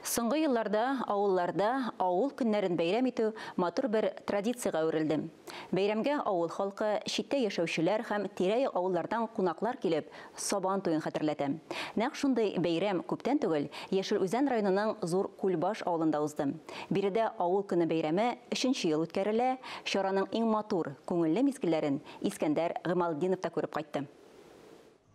Соңгы елларда авылларда авыл көннәрен бәйрәм итү матур бер традициягә әверелде. Бәйрәмгә авыл халкы, читтә яшәүчеләр һәм тирә-як авыллардан кунаклар килеп, Сабан туен хәтерләтә. Нәкъ шундый бәйрәм күптән түгел Яшел Үзән районының Зур Күлбаш авылында узды. Биредә Авыл көне бәйрәме өченче ел үткәрелә, чараның иң матур, күңелле мизгелләрен Искәндәр Гыймалтдинов та күреп кайтты.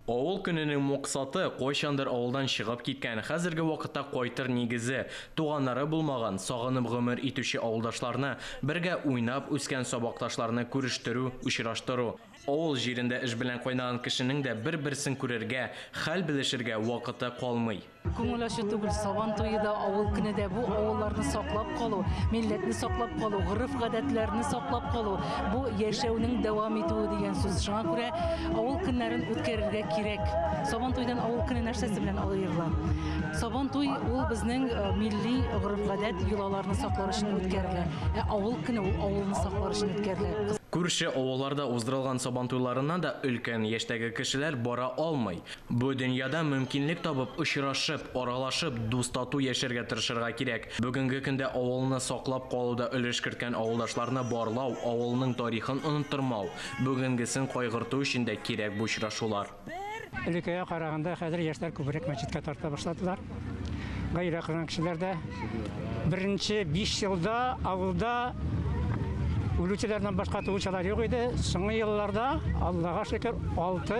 Авыл көненең максаты, кайчандыр авылдан чыгып киткән, хәзерге вакытта кайтыр нигезе, туганнары булмаган, сагынып гомер итүче авылдашларны, бергә уйнап үскән сабакташларны күрештерү, очраштыру. Авыл җирендә эш белән кайнаган кешенең дә бер-берсен күрергә, хәл белешергә вакыты калмый. Күңел ачу түгел, Сабан туе да, авыл көне дә бу авылларны саклап калу, милләтне саклап калу, гореф-гадәтләрне саклап калу, бу яшәүнең дәвам итүе дигән сүз. Шуңа күрә авыл көннәрен үткәрергә кирәк. Сабан туйдан авыл көне нәрсәсе белән аерыла? Сабан туй ул безнең милли гореф-гадәт, йолаларны саклар өчен үткәрелә. Ә авыл көне ул авылны саклар өчен үткәрелә. Күрше авылларда уздырылган Сабантуйларына да өлкән яшьтәге кешеләр бара алмый. Бу дөньяда мөмкинлек табып, очрашып, аралашып, дус-тату яшәргә тырышырга кирәк. Бүгенге көндә авылны саклап калуда өлеш керткән авылдашларны барлау, авылның тарихын оныттырмау, бүгенгесен кайгырту өчен дә кирәк бу очрашулар. Элеккегә караганда хәзер яшьләр күбрәк мәчеткә тарта башладылар. Гаилә корган кешеләр дә. Беренче 5 елда авылда үлүчеләрдән башка туучылар юк иде. Соңгы елларда, Аллага шөкер, 6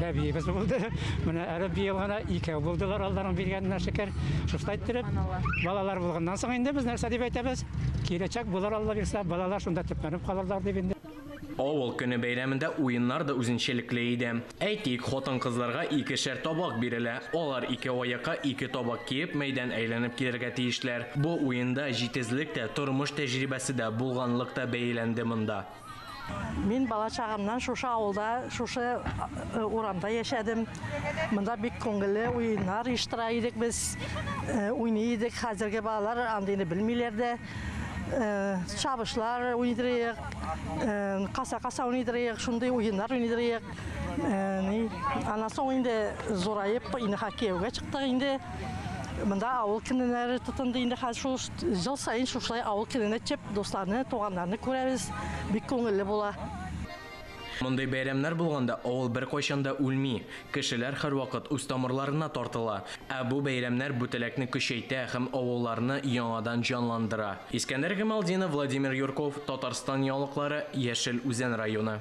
бәбиебез булды. Менә әле быел гына икәү булдылар, Алланың биргәненә шөкер. Шушылай иттереп, балалар булганнан соң инде без нәрсә дип әйтәбез? Киләчәк булыр, Алла бирсә, балалар шунда төпләнеп калырлар дип инде. Авыл көне бәйрәмендә уеннар да үзенчәлекле иде. Әйтик, хатын-кызларга икешәр табак бирелә. Алар ике аякка ике табак киеп, мәйдан әйләнеп килергә тиешләр. Бу уенда җитезлек тә, тормыш тәҗрибәсе дә, булганлык та бәяләнде монда. Мин бала чагымнан шушы авылда, шушы урамда яшәдем. Монда бик күңелле уеннар оештыра идек без, уйный идек. Хәзерге балалар андыйны белмиләр дә. Чабышлар уйныйдырыек, каса-каса уйныйдырыек, шундый уеннар уйныйдырыек. Аннан соң инде зураеп, инде хоккейга чыктык инде. Монда авыл көннәре тотынды инде хәзер шул ел саен шушылай авыл көненә чып, дусларны, туганнарны күрәбез. Бик күңелле була. Мондый бәйрәмнәр булганда авыл беркайчан да үлми, кешеләр һәрвакыт үз тамырларына тартыла. Ә бу бәйрәмнәр бу теләкне көчәйтә һәм авылларны яңадан җанландыра. Искәндәр Гамалдинов, Владимир Юрков, Татарстан яңалыклары, Яшел Үзән районы.